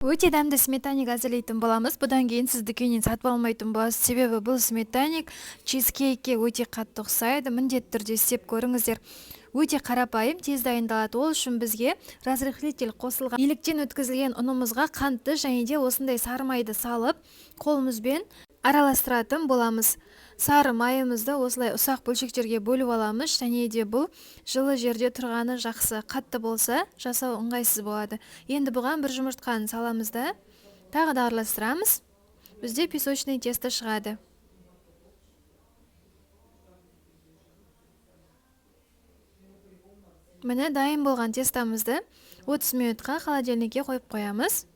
Өте дәмді сметанник әзірлейтін боламыз. Бұдан кейін сіз дүкеннен сатып алмайтын боласыз, себебі бұл сметанник чизкейкке өте қатты ұқсайды. Міндетті түрде істеп көріңіздер. Өте қарапайым, тез дайындалады. Ол үшін бізге разрыхлитель қосылған електен өткізілген ұнымызға қантты және де осындай сары майды салып, қолымызбен араластыратын боламыз. Сары майымызды осылай ұсақ бөлшектерге бөліп аламыз, және де бұл жылы жерде тұрғаны жақсы. Қатты болса, жасау ыңғайсыз болады. Енді бұған бір жұмыртқаны саламыз да, тағы да араластырамыз. Бізде песочный тесто шығады. Міне, дайын болған тестамызды 30 минутқа холодильникке қойып қоямыз.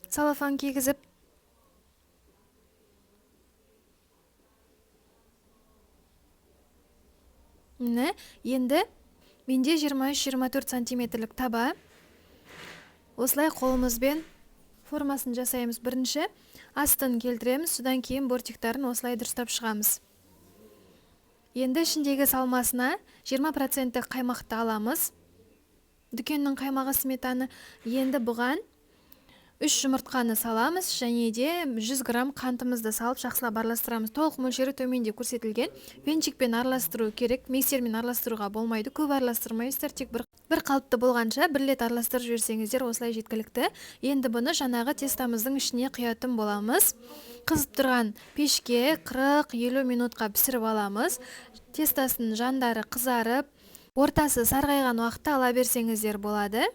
Целлофан кигізіп. Міне, енді менде 23-24 сантиметрлік таба. Осылай қолымызбен формасын жасаймыз. Бірінші астын келтіреміз, содан кейін бортиктарын осылай дұрыстап шығамыз. Енді ішіндегі салмасына 20% қаймақты аламыз. Дүкеннің қаймағы, сметаны. Енді бұған 3 жұмыртқаны саламыз және де 100 грамм қантымызды салып жақсылап араластырамыз. Толық мөлшері төменде көрсетілген. Венчикпен араластыру керек, миксермен араластыруға болмайды. Көп араластырмайсыздар, тек бір қалыпты болғанша бір рет араластырып жіберсеңіздер осылай жеткілікті. Енді бұны жаңағы тестамыздың ішіне құятын боламыз. Қызып тұрған пешке 40-50 минутқа пісіріп аламыз. Тестасының жандары қызарып, ортасы сарғайған уақытта ала берсеңіздер болады.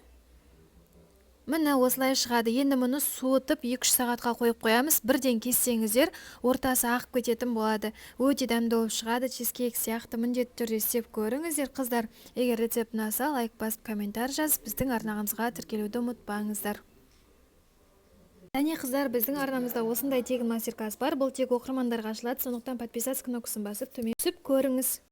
Міне, осылай шығады. Енді мұны суытып 2-3 сағатқа қойып қоямыз. Бірден кессеңіздер, ортасы ағып кететін болады. Өте дәмді болып шығады, чизкейк сияқты. Міндетті түрде істеп көріңіздер, қыздар. Егер рецепт ұнаса, лайк басып, комментарий жазып, біздің арнамызға тіркелуді ұмытпаңыздар. Және қыздар, біздің арнамызда осындай тегін мастер-класс бар. Бұл тек оқырмандарға ашылады, сондықтан подписаться кнопкасын басып, төмен түсіп көріңіз.